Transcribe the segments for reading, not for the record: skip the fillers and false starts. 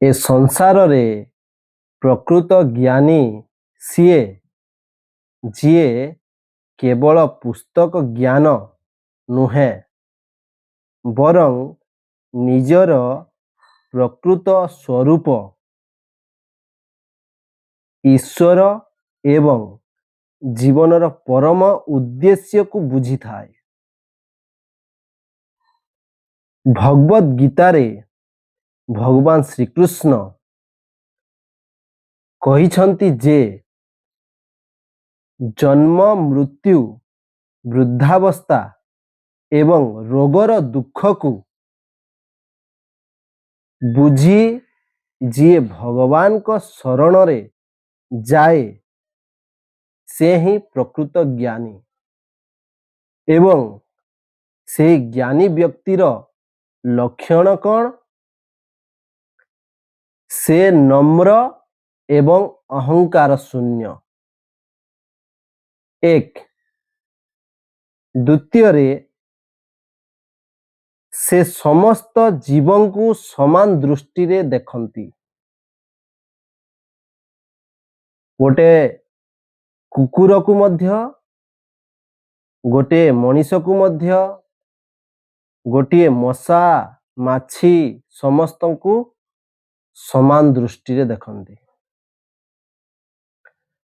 ଏ ସଂସାରରେ ପ୍ରକୃତ ଜ୍ଞାନୀ ସିଏ ଯିଏ କେବଳ ପୁସ୍ତକ ଜ୍ଞାନ ନୁହେଁ, ବରଂ ନିଜର ପ୍ରକୃତ ସ୍ୱରୂପ, ଈଶ୍ୱର ଏବଂ ଜୀବନର ପରମ ଉଦ୍ଦେଶ୍ୟକୁ ବୁଝିଥାଏ। ଭଗବତ ଗୀତାରେ ଭଗବାନ ଶ୍ରୀକୃଷ୍ଣ କହିଛନ୍ତି ଯେ ଜନ୍ମ, ମୃତ୍ୟୁ, ବୃଦ୍ଧାବସ୍ଥା ଏବଂ ରୋଗର ଦୁଃଖକୁ ବୁଝି ଯିଏ ଭଗବାନଙ୍କ ଶରଣରେ ଯାଏ, ସେ ହିଁ ପ୍ରକୃତ ଜ୍ଞାନୀ ଏବଂ ସେହି ଜ୍ଞାନୀ ବ୍ୟକ୍ତିର ଲକ୍ଷଣ କ'ଣ? ସେ ନମ୍ର ଏବଂ ଅହଙ୍କାର ଶୂନ୍ୟ, ଏକ। ଦ୍ୱିତୀୟରେ, ସେ ସମସ୍ତ ଜୀବଙ୍କୁ ସମାନ ଦୃଷ୍ଟିରେ ଦେଖନ୍ତି। ଗୋଟେ କୁକୁରକୁ ମଧ୍ୟ, ଗୋଟିଏ ମଣିଷକୁ ମଧ୍ୟ, ଗୋଟିଏ ମଶା ମାଛି, ସମସ୍ତଙ୍କୁ ସମାନ ଦୃଷ୍ଟିରେ ଦେଖନ୍ତି।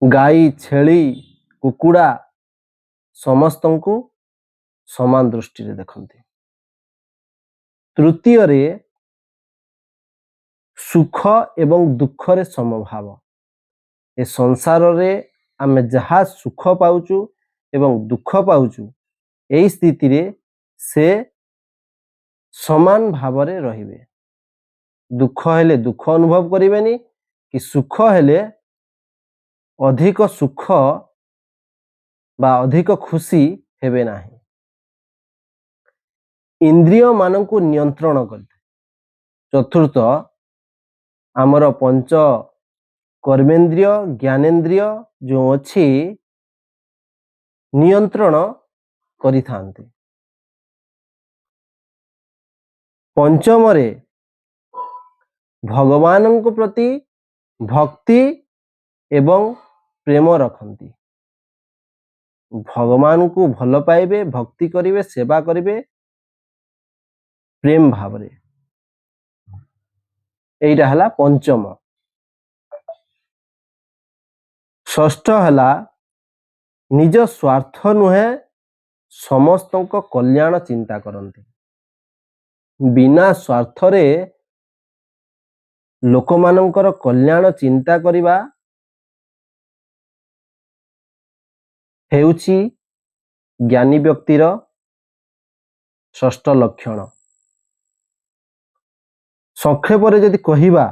ଗାଈ, ଛେଳି, କୁକୁଡ଼ା, ସମସ୍ତଙ୍କୁ ସମାନ ଦୃଷ୍ଟିରେ ଦେଖନ୍ତି। ତୃତୀୟରେ, ସୁଖ ଏବଂ ଦୁଃଖରେ ସମଭାବ। ଏ ସଂସାରରେ ଆମେ ଯାହା ସୁଖ ପାଉଛୁ ଏବଂ ଦୁଃଖ ପାଉଛୁ, ଏହି ସ୍ଥିତିରେ ସେ ସମାନ ଭାବରେ ରହିବେ। ଦୁଃଖ ହେଲେ ଦୁଃଖ ଅନୁଭବ କରିବେନି କି ସୁଖ ହେଲେ ଅଧିକ ସୁଖ ବା ଅଧିକ ଖୁସି ହେବେ ନାହିଁ। ଇନ୍ଦ୍ରିୟ ମାନଙ୍କୁ ନିୟନ୍ତ୍ରଣ କରିଥାଏ। ଚତୁର୍ଥ, ଆମର ପଞ୍ଚ କର୍ମେନ୍ଦ୍ରିୟ, ଜ୍ଞାନେନ୍ଦ୍ରିୟ ଯେଉଁ ଅଛି, ନିୟନ୍ତ୍ରଣ କରିଥାନ୍ତି। ପଞ୍ଚମରେ, ଭଗବାନଙ୍କ ପ୍ରତି ଭକ୍ତି ଏବଂ ପ୍ରେମ ରଖନ୍ତି। ଭଗବାନଙ୍କୁ ଭଲ ପାଇବେ, ଭକ୍ତି କରିବେ, ସେବା କରିବେ ପ୍ରେମ ଭାବରେ। ଏଇଟା ହେଲା ପଞ୍ଚମ। ଷଷ୍ଠ ହେଲା, ନିଜ ସ୍ୱାର୍ଥ ନୁହେଁ, ସମସ୍ତଙ୍କ କଲ୍ୟାଣ ଚିନ୍ତା କରନ୍ତି। ବିନା ସ୍ୱାର୍ଥରେ ଲୋକମାନଙ୍କର କଲ୍ୟାଣ ଚିନ୍ତା କରିବା ହେଉଛି ଜ୍ଞାନୀ ବ୍ୟକ୍ତିର ଷଷ୍ଠ ଲକ୍ଷଣ। ସଂକ୍ଷେପରେ ଯଦି କହିବା,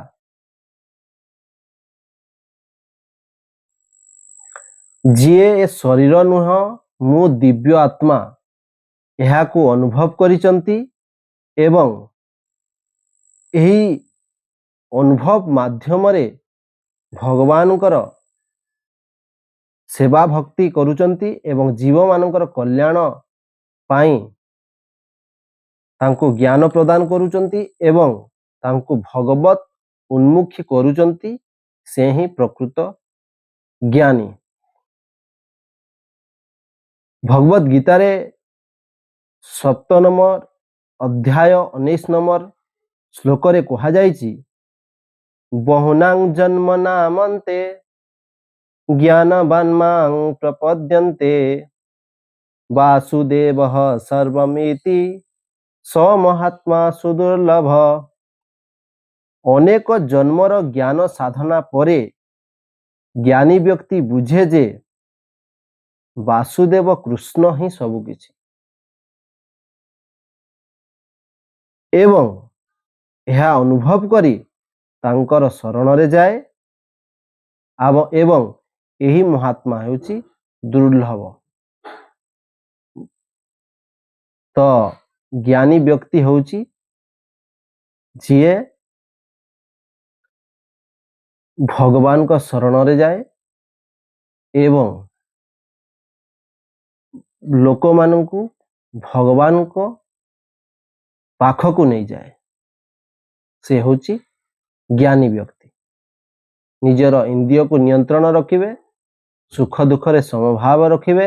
ଯିଏ ଏ ଶରୀର ନୁହଁ, ମୁଁ ଦିବ୍ୟ ଆତ୍ମା, ଏହାକୁ ଅନୁଭବ କରିଛନ୍ତି ଏବଂ ଏହି ଅନୁଭବ ମାଧ୍ୟମରେ ଭଗବାନଙ୍କର ସେବା ଭକ୍ତି କରୁଛନ୍ତି ଏବଂ ଜୀବମାନଙ୍କର କଲ୍ୟାଣ ପାଇଁ ତାଙ୍କୁ ଜ୍ଞାନ ପ୍ରଦାନ କରୁଛନ୍ତି ଏବଂ ତାଙ୍କୁ ଭଗବତ ଉନ୍ମୁଖୀ କରୁଛନ୍ତି, ସେ ହିଁ ପ୍ରକୃତ ଜ୍ଞାନୀ। ଭଗବତ ଗୀତାରେ 7 ନମ୍ବର ଅଧ୍ୟାୟ 19 ନମ୍ବର ଶ୍ଲୋକରେ କୁହାଯାଇଛି, ବହୁନାଂ ଜନ୍ମ ନାମନ୍ତେ ଜ୍ଞାନବାନ୍ ମାଂ ପ୍ରପଦ୍ୟନ୍ତେ ବାସୁଦେବଃ ସର୍ବମିତି ସ ମହାତ୍ମା ସୁଦୁର୍ଲଭ। ଅନେକ ଜନ୍ମର ଜ୍ଞାନ ସାଧନା ପରେ ଜ୍ଞାନୀ ବ୍ୟକ୍ତି ବୁଝେ ଯେ ବାସୁଦେବ କୃଷ୍ଣ ହିଁ ସବୁକିଛି ଏବଂ ଏହା ଅନୁଭବ କରି ତାଙ୍କର ଶରଣରେ ଯାଏ ଏବଂ ଏହି ମହାତ୍ମା ହେଉଛି ଦୁର୍ଲଭ। ତ ଜ୍ଞାନୀ ବ୍ୟକ୍ତି ହେଉଛି ଯିଏ ଭଗବାନଙ୍କ ଶରଣରେ ଯାଏ ଏବଂ ଲୋକମାନଙ୍କୁ ଭଗବାନଙ୍କ ପାଖକୁ ନେଇଯାଏ, ସେ ହେଉଛି ଜ୍ଞାନୀ ବ୍ୟକ୍ତି। ନିଜର ଇନ୍ଦ୍ରିୟକୁ ନିୟନ୍ତ୍ରଣ ରଖିବେ, ସୁଖ ଦୁଃଖରେ ସମଭାବ ରଖିବେ,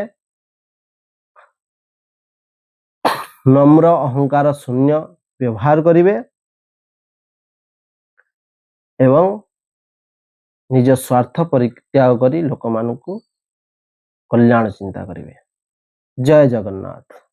ନମ୍ର, ଅହଙ୍କାର ଶୂନ୍ୟ ବ୍ୟବହାର କରିବେ ଏବଂ ନିଜ ସ୍ୱାର୍ଥ ପରିତ୍ୟାଗ କରି ଲୋକମାନଙ୍କୁ କଲ୍ୟାଣ ଚିନ୍ତା କରିବେ। ଜୟ ଜଗନ୍ନାଥ।